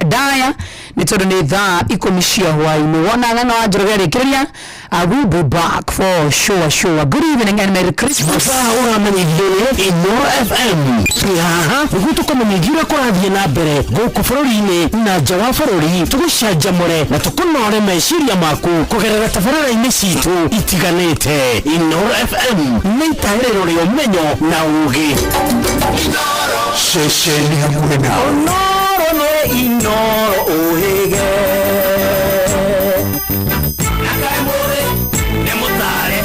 ndaya nĩ tondũ nĩ thaa 10 cia hwaĩ-inĩ. Wona Ng'ang'a wa Njoroge arĩkĩrĩria, I will be back for sure, sure. Good evening and Merry Christmas. Mathaa ũramenyithio nĩ Inooro FM. Twĩ haha nĩguo tũkũmenyithia ũrĩa kũrathiĩ na mbere gũkũ bũrũri-inĩ na nja wa bũrũri, tũgũcanjamũre na tũkũnore meciria maku kũgerera tabarĩra-inĩ citũ itiganĩte. Inooro FM nĩ itaĩrĩro rĩa ũmenyo na ũgĩ. Ceceni hakuhĩ nawe. Inooro nĩ Inooro ũhĩge. Nĩ mũtare.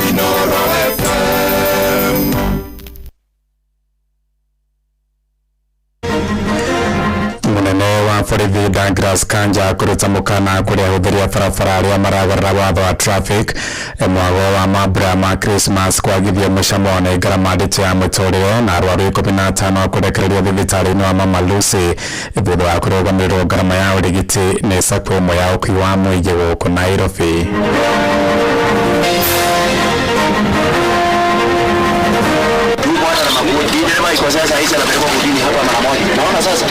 Inooro FM. Munene wa borithi Douglas Kanja kũruta mũkana kũrĩ ahũthĩri a barabara arĩa maragarũra watho wa traffic. Mwago wa mambura ma Christmas kwagithio mũcamo nĩ ngarama nditũ ya mũtũrĩre, na arwaru 15 kũrekererio thibitarĩ-inĩ wa Mama Lucy thutha wa kũrũgamĩrĩrwo ngarama ya ũrigiti nĩ sacco ĩmwe ya ũkui wa mũingĩ gũkũ Nairobi. Dereva iko sasa hizi anapelekwa kotini hapa mara moja. Naona sasa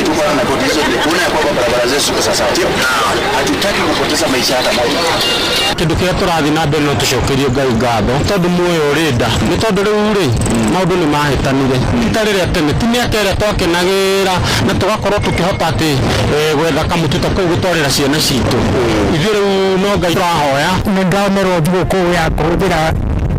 tuko na koti hizo kuna kwamba barabara zetu ziko sasa. Hatutaki kupoteza maisha hata moja. Kindu kiria turathi na mbere no tucokerie Ngai ngatho tondu muoyo uri nda, ni tondu riu ri maundu ni mahitanire, ti ta riria tene, ti miaka ĩrĩa twakenagira na tugakorwo tukihota ati gwetha kamutu ta kau gutwarira ciana citu. Ithuĩ riu no Ngai tũrahoya. Nĩ ndaomerwo thigũkũ ya kũhũthĩra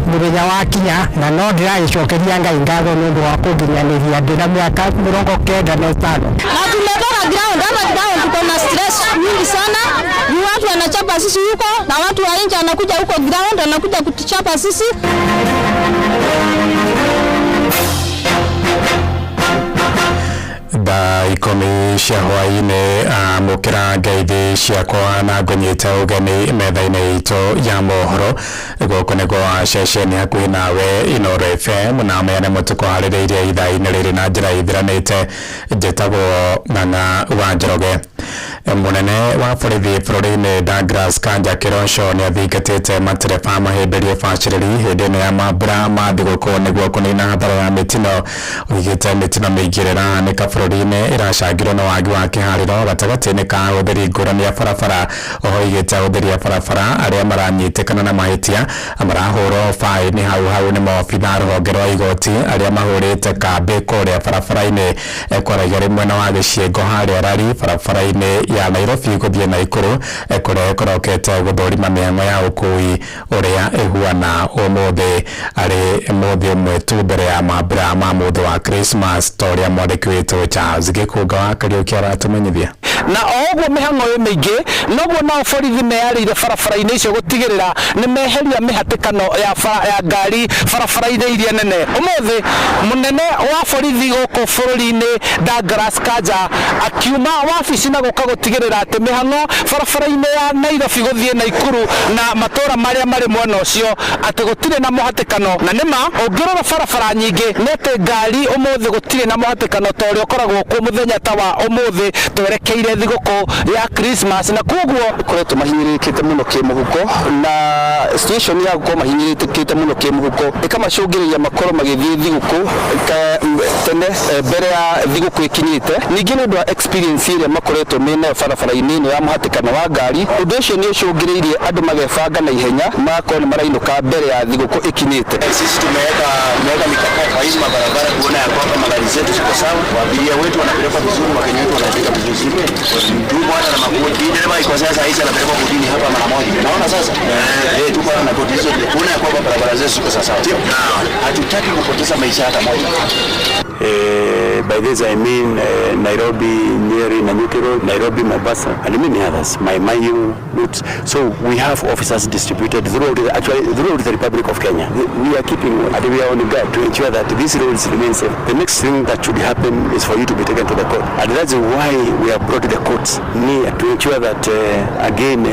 mũthenya wa kinya, na no ndĩragĩcokeria Ngai ngatho nĩ ũndũ wa kũnginyanĩria ndĩna mĩaka 95. Na tumetoka ground hapa, ground tuko na stress nyingi sana. Ni watu wanachapa sisi huko na watu wa nje wanakuja huko ground wanakuja kutuchapa sisi. Thaa 10 cia hwaĩ-inĩ, amũkĩra ngeithi ciakwa na ngũnyite ũgeni metha-inĩ itũ ya mohoro. Gũkũ nĩguo ceceni hakuhĩ nawe Inooro FM, na maya nĩmo tũkũharĩrĩirie ithaa-inĩ rĩrĩ na njĩra ithiranĩte. Njĩtagwo Ng'ang'a wa Njoroge. Mũnene wa borithi bũrũri-inĩ Douglas Kanja Kĩroco nĩ athingatĩte matereba mahĩmbĩrie ũbacĩrĩri hĩndĩ ĩno ya mambura ma thigũkũ nĩguo kũnina hathara ya mĩtino. Oigĩte mĩtino mĩingĩ ĩrĩa ĩrahanĩka bũrũri-inĩ ĩracangĩrwo na wagi wa kĩharĩro gatagatĩ-inĩ ka ahũthĩri ngũrani a barabara. Oho oigĩte ahũthĩri a barabara arĩa maranyitĩkana na mahĩtia marahũrwo baĩni hau hau nĩ maobitha a rũhonge rwa igoti arĩa mahũrĩte kambĩ kũrĩa barabara-inĩ. Kwaragia rĩ mwena wa Gĩciengo harĩa Rari barabara-inĩ ya Nairobi gũthiĩ Naikuru, kũrĩa ĩkorokete gũthũrima mĩhang'o ya ũkui ũrĩa ĩhuana ũmũthĩ, arĩ mũthĩ ũmwe tu mbere ya mambura ma mũthĩ wa Christmas, ta ũrĩa mwandĩki witũ Charles Gĩkũnga wa Kariũki aratũmenyithia. Na o ũguo mĩhang'o ĩ mĩingĩ, noguo nao borithi meyarĩire barabara-inĩ icio gũtigĩrĩra nĩ meheria mĩhatĩkano ya bara ya ngari barabara-inĩ iria nene. Ũmũthĩ mũnene wa borithi gũkũ bũrũri-inĩ Douglas Kanja akiuma wabici na gũka gũtigĩrĩra atĩ mĩhang'o barabara-inĩ ya Nairobi gũthiĩ Naikuru na matũra marĩa marĩ mwena ũcio atĩ gũtirĩ na mũhatĩkano. Na nĩma ũngĩrora barabara nyingĩ nĩ atĩ ngari ũmũthĩ gũtirĩ na mũhatĩkano ta ũrĩa ũkoragwo kuo mũthenya ta wa ũmũthĩ twerekeire thigũkũ ya Christmas, na koguo koretwo mahinyĩrĩrĩkĩte mũno kĩmũhuko, na situation ya gũkorwo mahinyĩrĩrĩkĩte mũno kĩmũhuko ĩkamacũngĩrĩria makorwo magĩthiĩ thigũkũ tene mbere ya thigũkũ ĩkinyĩte. Ningĩ nĩ ũndũ wa experience ĩrĩa makoretwo menayo barabara-inĩ ĩno ya mũhatĩkano wa ngari, ũndũ ũcio nĩ ũcũngĩrĩirie andũ magebanga na ihenya magakorwo nĩ marainũka mbere ya thigũkũ ĩkinyĩte. Sisi tumeweka mikakati kwa hizi mabarabara kuona ya kwamba magari zetu ziko sawa, abiria wetu wanapelekwa vizuri, wakenya wetu wanafika vizuri. Tuko hata na makoti, dereva iko sasa hizi anapelekwa kotini hapa mara moja. Naona sasa tuko na koti hizo kuona ya kwamba barabara zetu ziko sawa. Hatutaki kupoteza maisha hata moja. By this I mean Nairobi, Nyeri, Nanyuki Road, Nairobi, Mombasa, and many others, Mai Mahiu routes. So we have officers distributed throughout the Republic of Kenya. We are keeping and we are on guard to ensure that these roads remain safe. The next thing that should happen is for you to be taken to the court, and that's why we have brought the courts near to ensure that again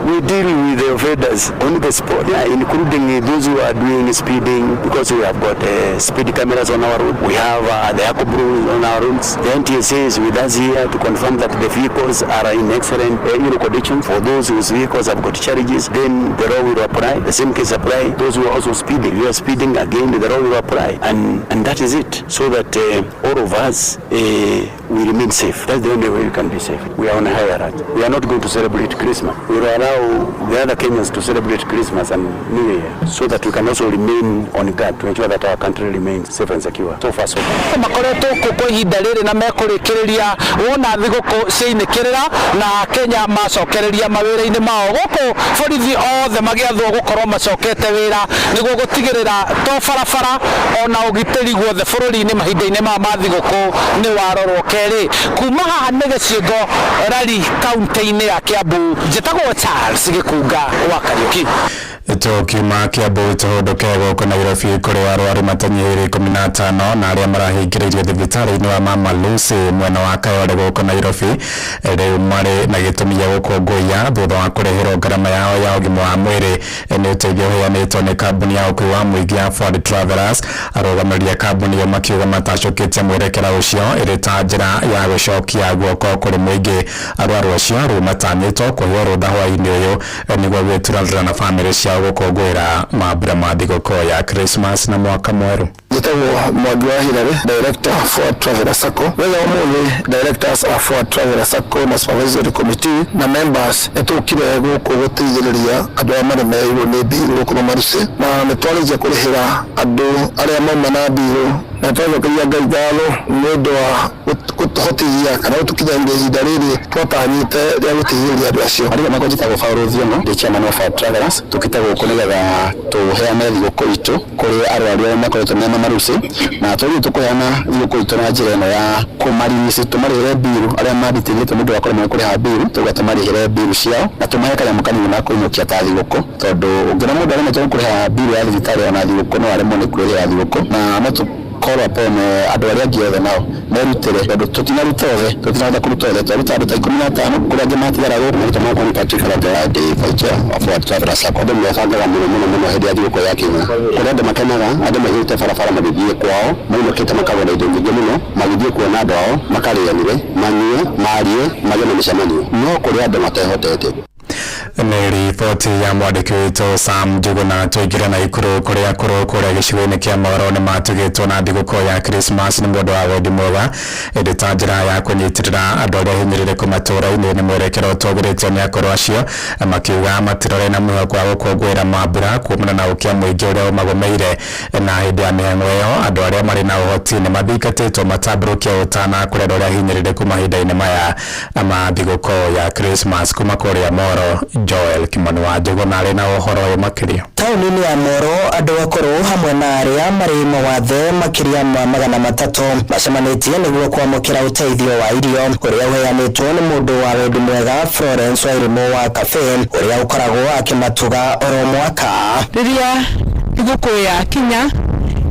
we deal with the offenders on the spot, yeah, including those who are doing speeding, because we have got speed cameras on our road. We have the Akobru on our roads. The NTSA is with us here to confirm that the vehicles are in excellent condition. For those whose vehicles have got charges, then the law will apply. The same case apply. Those who are also speeding, if you are speeding again, the law will apply. And that is it. So that all of us we remain safe. That's the only way we can be safe. We are on high alert. We are not going to celebrate Christmas. We will allow the other Kenyans to celebrate Christmas and New Year so that we can also remain on guard to ensure that our country remains safe and secure. So far, so good. Makoretwo kũ kwa ihinda rĩrĩ na mekũrĩkĩrĩria wona thigũkũ ciainĩkĩrĩra na Kenya macokereria mawĩra-inĩ mao. Gũkũ borithi othe magĩathwo gũkorwo macokete wĩra nĩguo gũtigĩrĩra to barabara ona ũgitĩri guothe bũrũri-inĩ mahinda-inĩ maya ma thigũkũ nĩ warorwo. Kerĩ kuma haha nĩ gĩcigo Rari kaunti-inĩ ya Kiambu, njĩtagwo Charles Gĩkunga wa Kariuki. Tukiuma Kiambu tũhũndũke gũkũ Nairobi, kũrĩ arwaru matanyihĩire 15 na arĩa marahingĩrĩirio thibitarĩ-inĩ wa Mama Lucy mwena wa Kayole gũkũ Nairobi rĩu marĩ na gĩtũmi gĩa gũkũngũiya thutha wa kũrĩhĩrwo ngarama yao ya ũgima wa mwĩrĩ nĩ ũteithio ũheanĩtwo nĩ kambuni ya ũkuui wa mũingĩ ya Forward Travelers. Arũgamĩrĩri a kambuni ĩyo makiuga matacũkĩtie mwerekera ũcio ĩrĩ ta njĩra ya gũcokia guoko kũrĩ mũingĩ. Arwaru acio rĩu matanyĩtwo kũheo rũtha hwaĩ-inĩ ũyũ nĩguo gwĩturanĩra na bamĩrĩ ciao gũkũngũĩra mambura ma thigũkũ ya Christmas na mwaka mwerũ. Njĩtagwo Mwangi wa Hilary, director Forward Traveler Sacco. Wega ũmũthĩ directors a Forward Traveler Sacco na supervisory committee na members nĩtũkire gũkũ gũteithĩrĩria andũ arĩa maremereirwo nĩ mbiru gũkũ Mama Lucy, na nĩtwarĩkia kũrĩhĩra andũ arĩa mauma na mbiru, na twacokeria Ngai ngatho nĩ ũndũ wa gũtũhotithia kana gũtũkinyanĩria ihinda rĩrĩ twatanyĩte rĩa gũteithĩrĩria andũ acio. Marĩtwa makwa njĩtagwo Paul Othiono, ndĩ chairman wa Forward Travelers. Tũkĩte gũkũ nĩgetha tũheane thigũkũ itũ kũrĩ arwaru arĩa makoretwo me Mama Lucy, na tũrĩ tũkũheana thigũkũ itũ na njĩra ĩno ya kũmaririsi, tũmarĩhĩre mbiru arĩa mandĩtĩrĩtwo nĩ ũndũ wa kũremwo kũrĩha mbiru, tũgĩa tũmarĩhĩre mbiru ciao na tũmahe kanyamũ kanini ga kũinũkia ta thigũkũ, tondũ ũngĩona mũndũ aremetwo nĩ kũrĩha mbiru ya thibitarĩ, ona thigũkũ no aremwo nĩ kwĩrĩhĩra thigũkũ. Na no tũ call upon andũ arĩa angĩ othe nao merutĩre, tondũ tũtinaruta othe, tũtinahota kũruta othe, twaruta andũ ta 15, kũrĩa angĩ matigara gũkũ. Marĩtwa makwa nĩ Patrick Karanja, ndĩ vice chair wa Forward Travelers Sacco. Andũ mebangaga mũno mũno mũno hĩndĩ ya thigũkũ yakinya, kũrĩa andũ makenaga, andũ maihũrĩte barabara magĩthiĩ kwao, mainũkĩte makagũra indo nyingĩ mũno, magĩthiĩ kuona andũ ao, makarĩanĩre, manyue, marie, magĩe na mĩcemanio, no kũrĩ andũ matehotete. Nĩ riboti ya mwandĩki witũ Sam Njuguna. Tũingĩre Naikuru kũrĩa kũrũ kũrĩa gĩcigo-inĩ kĩa Moro nĩ matugĩtwo na thigũkũ ya Christmas nĩ mũndũ wa wendi mwega ĩndĩ ta njĩra ya kũnyitĩrĩra andũ arĩa hinyĩrĩrĩku matũũra-inĩ. Nĩ mwerekero ũtũgĩrĩtio nĩ akũrũ acio, makiuga matirore na mwĩhoko wa gũkũngũĩra mambura kumana na ũkia mũingĩ ũrĩa ũmagũmĩire. Na hĩndĩ ya mĩhang'o ĩyo, andũ arĩa marĩ na ũhoti nĩ mathingatĩtwo matambũrũkie ũtana kũrĩ andũ arĩa hinyĩrĩrĩku mahinda-inĩ maya ma thigũkũ ya Christmas. Kuma kũrĩa Moro, Joel Kimani wa Njuguna arĩ na ũhoro ũyũ makĩria. Taũni-inĩ ya Moro, andũ akũrũ hamwe na arĩa marĩ mawathe makĩria ma 300 macemanĩtie nĩguo kwamũkĩra ũteithio wa irio ũrĩa ũheanĩtwo nĩ mũndũ wa wendi mwega Florence Wairimu wa Cafe, ũrĩa ũkoragwo akĩmatuga oro mwaka. Rĩrĩa thigũkũ yakinya,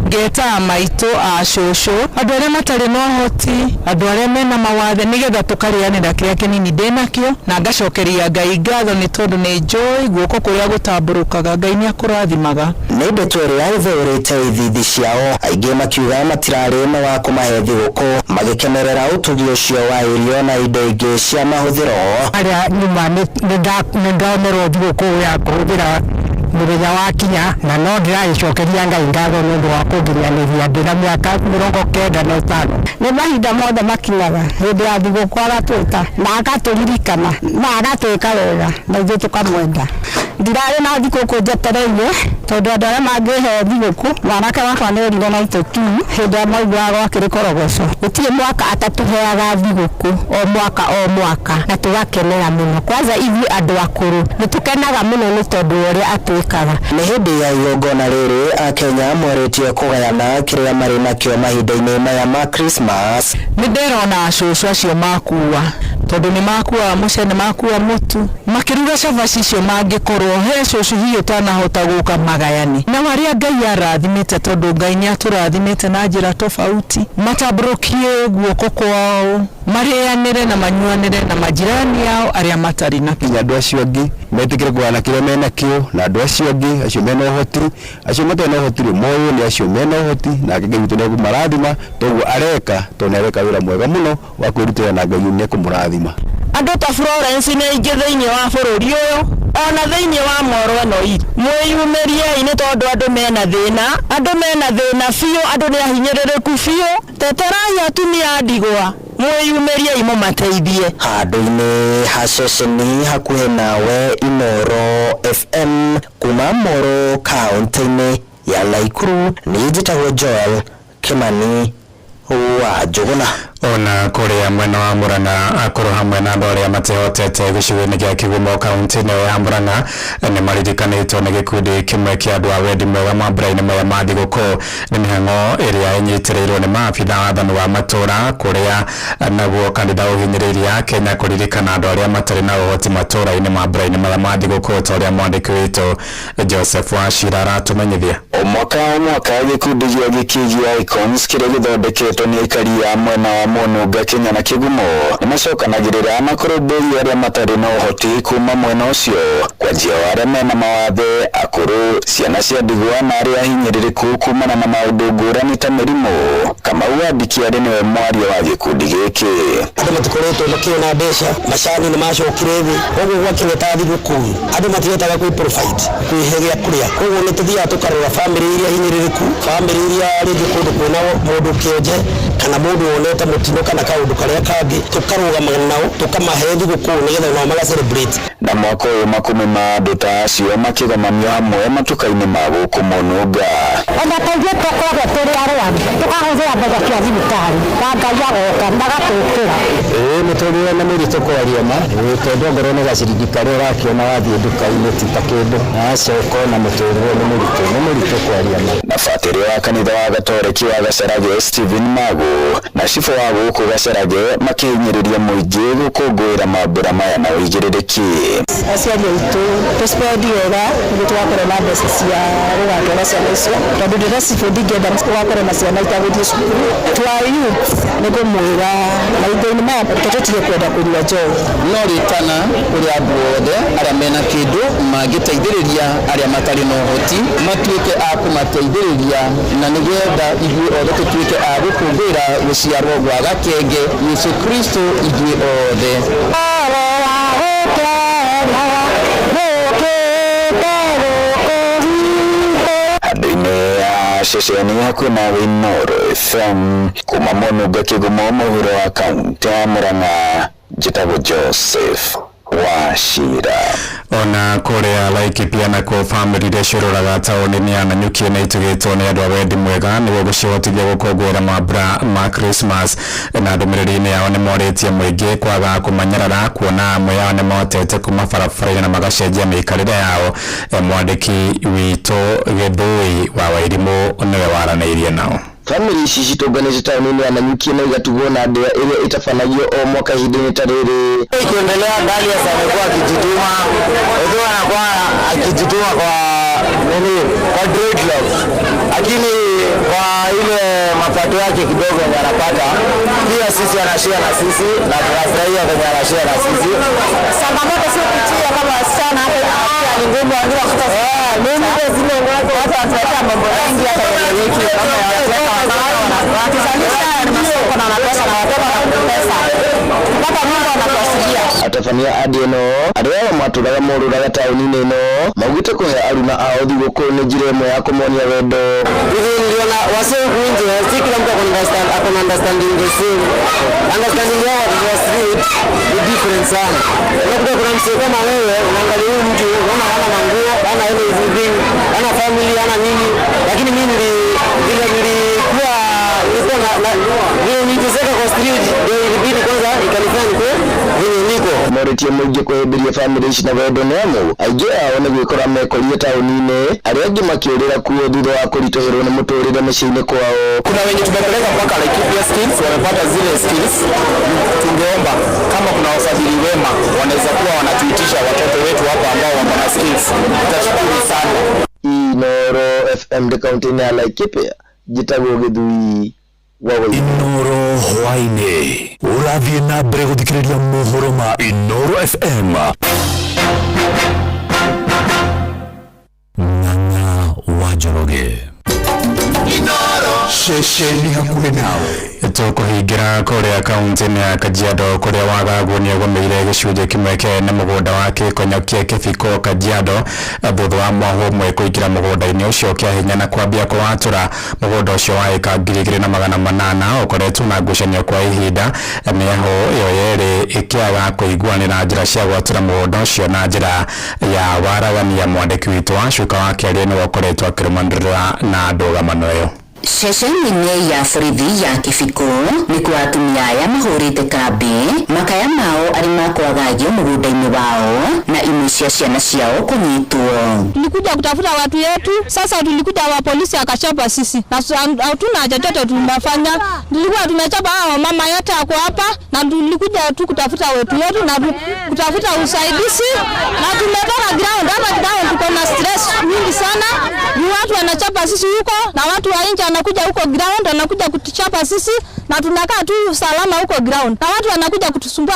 ngeta maitũ a cũcũ, andũ arĩa matarĩ na ũhoti, andũ arĩa mena mawathe, nĩgetha tũkarĩanĩra kĩrĩa kĩnini ndĩnakĩo, na ngacokeria Ngai ngatho nĩ tondũ nĩ njũĩ guoko kũrĩa gũtambũrũkaga Ngai nĩ akũrathimaga. Nĩ ndeto ĩrĩa ĩtheũrĩte ithithi ciao, aingĩ makiuga matirarĩ na wa kũmahe thigũkũ, magĩkenerera ũtugi ũcio wa irio na indo ingĩ cia mahũthĩro. Harĩa nyuma nĩ ndaonerwo thigũkũ ya kũhũthĩra mũthenya wakinya, na no ndĩragĩcokeria Ngai ngatho nĩ ũndũ wa kũnginyanĩria ndĩna mĩaka 95. Nĩ mahinda mothe makinyaga hĩndĩ ya thigũkũ agatwĩta na agatũririkana na agatwĩka wega na ithuĩ tũkamwenda. Ndirarĩ na thigũkũ njetereire, tondũ andũ arĩa mangĩhe thigũkũ, mwanake wakwa nĩ erire na itũ tu hĩndĩ ĩrĩa maiguaga gwakĩrĩ korogoco. Gũtirĩ mwaka atatũheaga thigũkũ, o mwaka o mwaka, na tũgakenera mũno. Kwanza ithuĩ andũ akũrũ nĩ tũkenaga mũno nĩ tondũ wa ũrĩa atwĩkaga. Nĩ hĩndĩ ya igongona rĩrĩ, Akenya morĩtio kũgayana kĩrĩa marĩ nakĩo mahinda-inĩ maya ma Christmas. Nĩ nderona cũcũ acio makua, tondũ nĩ makuaga mũcere, nĩ makua mũtu, makĩruga cabaci icio, mangĩkorwo he cũcũ hihi ũtanahota gũka, magayani na arĩa Ngai arathimĩte, tondũ Ngai nĩ atũrathimĩte na njĩra tofauti, matambũrũkie guoko kwao. Marĩanĩre na manyuanĩre na majirani yao arĩa matarĩ na nginya andũ acio angĩ metĩkĩre kũgayana kĩrĩa mena kĩo na andũ acio angĩ acio mena ũhoti acio matarĩ na ũhoti rĩ moywo nĩ acio mena ũhoti nake Ngai witũ nĩekũmarathima toguo areka tondũ nĩareka wĩra mwega mũno wa kwĩrutĩra na Ngai nĩekũmũrathima. Andũ ta Florence nĩ aingĩ thĩinĩ wa bũrũri ũyũ ona thĩinĩ wa moro ĩno itũ. Mwĩyumĩriei nĩ tondũ andũ mena thĩna, andũ mena thĩna biũ, andũ nĩ ahinyĩrĩrĩku biũ. Teterai atumia a ndigwa, mwĩyumĩriei mũmateithie. Handũ-inĩ ha ceceni hakuhĩ nawe Inooro FM kuma Moro kaunti-inĩ ya Nakuru niĩ njĩtagwo Joel Kimani wa Njũgũna. Ona kũrĩa mwena wa Murang'a akũrũ hamwe na andũ arĩa matehotete gĩcigo-inĩ gĩa Kĩgumo kaunti-inĩ ya Murang'a nĩ maririkanĩtwo nĩ gĩkundi kĩmwe kĩa andũ a wendi mwega mambura-inĩ maya ma thigũkũ. Nĩ mĩhang'o ĩrĩa ĩnyitĩrĩirwo nĩ maabitha wathani wa matũũra kũrĩa naguo kanitha ũhinyĩrĩirie Akenya kũririkana andũ arĩa matarĩ na ũhoti matũũra-inĩ mambura-inĩ maya ma thigũkũ ta ũrĩa mwandĩki witũ Joseph Wachira aratũmenyithia. O mwaka o mwaka gĩkundi gĩa Gĩkĩgia Icons kĩrĩa gĩthondeketwo nĩ aikari a mwena wa Mũnunga Kenya na Kĩgumo nĩmacokanagĩrĩra na kũrũmbũiya arĩa matarĩ na ũhoti kuma mwena ũcio kwanjia wa arĩa mena mawathe akũrũ ciana cia ndigwa na arĩa ahinyĩrĩrĩku kumana na maũndũ ngũrani ta mĩrimũ. Kamau Wandiki arĩ nĩwe mwaria wa gĩkundi gĩkĩ. Andũ matikoretwo makĩona mbeca, macani nĩ macokire thĩ, koguo gwakinya ta thigũkũ andũ matihotaga kwĩ provide kwĩhe gĩa kũrĩa, koguo nĩ tũthiaga tũkarora bamĩrĩ iria hinyĩrĩrĩku, bamĩrĩ iria rĩngĩ kũndũ kwĩna mũndũ kĩonje kana mũndũ wonete mũtino kana kaũndũ karĩa kangĩ, tũkarũgama nao tũkamahe thigũkũ nĩgetha nao maga celebrate. Na mwaka ũyũ makũmi ma andũ ta acio makĩgomanio hamwe matuka-inĩ ma gũkũ Mũnunga. Ona ta ithuĩ tũkoragwo tũrĩ arwaru tũkahũthĩra mbeca cia thibitarĩ na Ngai agoka agatũkĩra. Ĩĩ mũtũrĩre nĩ mũritũ kwaria ma, tondũ ongorwo nĩ gaciringi karĩa ũrakĩona wathiĩ nduka-inĩ ti ta kĩndũ, aca ũkona mũtũrĩre nĩ mũritũ, nĩ mũritũ kwaria ma. Na batĩrĩ wa kanitha wa Gatoreki wa Gacarage Stephen Magu na cibũ wa gũkũ Gacarage makĩhinyĩrĩria mũingĩ gũkũngũĩra mambura maya na ũigĩrĩrĩki. Aciari aitũ tũspendi wega nĩguo tũgakorwo na mbeca cia gũgatwara ciana icio, tondũ ndĩra cibũ ndingĩenda gũgakorwo na ciana itagũthiĩ cukuru. Twa youth nĩ ngũmwĩra mahinda-inĩ maya reke tũtige kwenda kũnyua njohi. No rĩtana kũrĩ andũ othe arĩa mena kĩndũ mangĩteithĩrĩria arĩa matarĩ na ũhoti matuĩke a kũmateithĩrĩria na nĩgetha ithuĩ othe tũtuĩke a gũkũngũĩra gũciarwo gwa gakenge Yesu Kristo ithuĩ othe. Handũ-inĩ ya ceceni hakuhĩ nawe Inooro FM kuma Mũnunga Kĩgumo mũhuro wa kaunti ya Murang'a njĩtagwo Joseph Wachira. Ona kũrĩa Laikipia nakuo bamĩrĩ iria ciũrũraga taũni-inĩ ya Nanyuki nĩ itugĩtwo nĩ andũ a wendi mwega nĩguo gũcihotithia gũkũngũĩra mambura ma Christmas. Na ndũmĩrĩri-inĩ yao nĩ morĩtie mũingĩ kwaga kũmanyarara kuona amwe ao nĩ mahotete kuma barabara-inĩ na magacenjia mĩikarĩre yao. Mwandĩki witũ Gĩthũi wa Wairimũ nĩwe waranĩirie nao. Bamĩrĩ ici citũnganĩte taũni-inĩ ya Nanyuki na igatugwo na ndĩa ĩrĩa ĩtabanagio o mwaka ihinda-inĩ ta rĩrĩ. Ikiendelea Dalius amekuwa akijituma, although anakuwa akijituma kwa nini, kwa dreadlocks, lakini kwa ile mapato yake kidogo yenye anapata pia sisi anashare na sisi na tunafurahia venye anashare na sisi. Changamoto sio kutia kama wasichana hapa inakuwa ni ngumu, wengine wakuta mimi ndio zile watu wanatuletea mambo mengi hata kwenye wiki kama wanatuzalisha ni masoko na wanapesa na watoto na pesa mpaka Mungu anatuasilia. Atabania a ĩno arĩa ao matũraga morũraga taũni-inĩ ĩno maugĩte kũhe aruna ao thigũkũ nĩ njĩra ĩmwe ya kũmonia wendo. Hivi niliona wasee huku nje si kila mtu ako na understanding the same. Understanding yao watoto wa street ni different sana. Unakuta kuna msee kama wewe unaangalia huyu mtu unaona hana manguo, hana anything, hana family, hana nini, lakini mimi vile nilikuwa niliteseka kwa street ndio ilibidi kwanza ikanifanya nikuwe venye niko. Morĩtie mũingĩ kũhĩmbĩria bamĩrĩ ici na wendo nĩ amu aingĩ ao nĩ gwĩkora mekorire taũni-inĩ, arĩa angĩ makĩũrĩra kuo thutha wa kũritũhĩrwo nĩ mũtũrĩre mĩciĩ-inĩ kwao. Kuna wenye tumepeleka mpaka Laikipia skills, wamepata zile skills. Tungeomba kama kuna wafadhili wema wanaweza kuwa wanatuitisha watoto wetu hapa ambao wako na skills, tutashukuru sana. Inooro FM ndĩ kaunti-inĩ ya Laikipia, njĩtagwo Gĩthui wa Wainĩ. Inoro hwaĩ-inĩ ũrathiĩ na mbere gũthikĩrĩria mohoro ma Inoro FM. Ng'ang'a wa Njoroge. Ceceni hakuhĩ nawe. Tũkũhingĩra kũrĩa kaunti-inĩ ya Kajiado kũrĩa wagagu nĩũgũmĩire gĩcunjĩ kĩmwe kĩene mũgũnda wa Gĩkonyo kĩa Kĩbiko Kajiado thutha wa mwahũ ũmwe kũingĩra mũgũnda-inĩ ũcio kĩa hinya na kwambia kũwatũra. Mũgũnda ũcio wa ĩka 2800 ũkoretwo na ngucanio kwa ihinda, mĩahũ ĩyo yerĩ ĩkĩaga kũiguanĩra njĩra cia gwatũra mũgũnda ũcio na njĩra ya waragania. Mwandĩki witũ wa Cuka wa Kĩaria nĩwe ũkoretwo akĩrũmanĩrĩra na ndũgamano ĩyo. Ceceni-inĩ ya borithi ya Kĩbiko nĩkuo atumia aya mahũrĩte kambĩ makaya mao arĩ ma kwagagio mũgũnda-inĩ wao na imwe cia ciana ciao kũnyitwo. Tulikuja kutafuta watu yetu, sasa tulikuja wa polisi akachapa sisi na hatuna chochote tumefanya. Tulikuwa tumechapa hao mama yote ako hapa, na tulikuja tu kutafuta wetu wetu na kutafuta usaidizi, na tumetoka ground hapa ground, tuko na stress mingi sana. Ni watu wanachapa sisi huko na watu wa nje wanakuja huko ground, wanakuja kutuchapa sisi na tunakaa tu salama huko ground, na watu wanakuja kutusumbua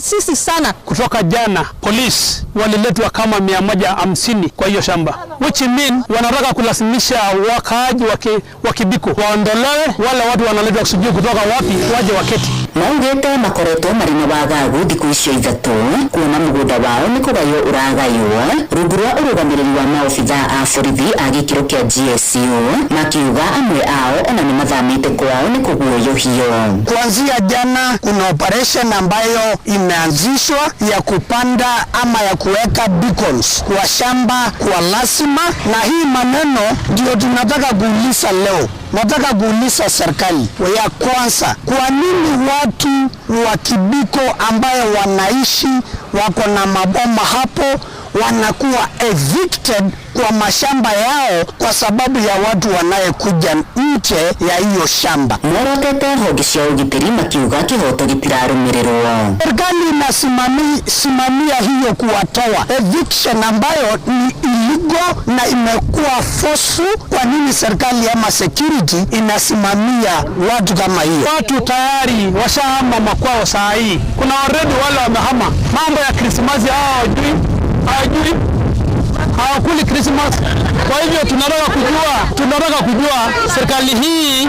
sisi sana. Kutoka jana polisi waliletwa kama 150 kwa hiyo shamba, which mean wanataka kulazimisha wakaaji wa Kibiko waondolewe, wale watu wanaletwa sijui kutoka wapi waje waketi. Maugĩte makoretwo marĩ na wagagu thikũ icio ithatũ kuona mũgũnda wao nĩ kũgaywo ũragaywo rungu rwa ũrũgamĩrĩri wa maobitha a borithi a gĩkĩro kĩa GSU, makiuga amwe ao ona nĩ mathamĩte kwao nĩ kũguoyohio. Kuanzia jana kuna operation ambayo imeanzishwa ya kupanda ama ya kuweka beacons kwa shamba kwa lazima, na hii maneno ndio tunataka kuuliza leo. Nataka kuuliza serikali ya kwanza, kwa nini watu wa Kibiko ambayo wanaishi wako na maboma hapo wanakuwa evicted kwa mashamba yao kwa sababu ya watu wanayekuja nje ya hiyo shamba? Morotete honge cia ũgitĩri makiuga kĩhoto gĩtirarũmĩrĩrwo. Serikali inasimamia hiyo kuwatoa eviction ambayo ni illegal na imekuwa forceful. Kwa nini serikali ama security inasimamia watu kama hiyo? Watu tayari washahama makwao saa hii, kuna already wale wamehama. Mambo ya Krismasi hao hawajui, hawakuli Christmas. Kwa hivyo tunataka kujua serikali hii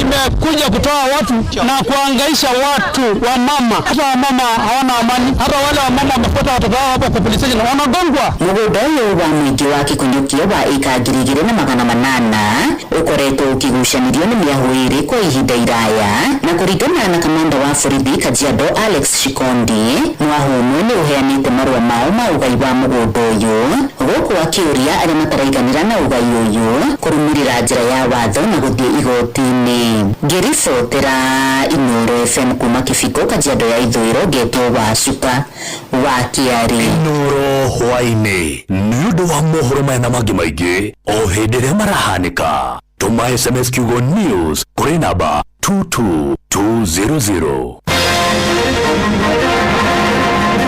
imekuja kutoa watu na kuangaisha watu wa mama. Hata wamama hawana amani, hata wale wamama wamefuata watoto wao hapo kwa police station wanagongwa. Mũgũnda ũyũ wa mũingĩ wa Kĩkũnyũkio wa ĩka 2800 ũkoretwo ũkĩgucanĩrio nĩ mĩahũ ĩrĩ kwa ihinda iraya, na kũringana na kamanda wa borithi Kajiado Alex Shikondi, mwahũ ũmwe nĩ ũheanĩte marũa mao ma ũgai wa mũgũnda ũyũ, gũkũ akĩũria arĩa mataraiganĩra na ũgai ũyũ kũrũmĩrĩra njĩra ya watho na gũthiĩ igoti-inĩ. Ngĩribotera Inoro FM kuma Kĩbiko, Kajiado ya Ithũĩro, ngetwo Wacuka wa Kĩarĩ. Inoro hwaĩ-inĩ nĩ ũndũ wa mohoro maya na mangĩ maingĩ o hĩndĩ ĩrĩa marahanĩka. Tũma SMS kiugo news kũrĩ namba 22200.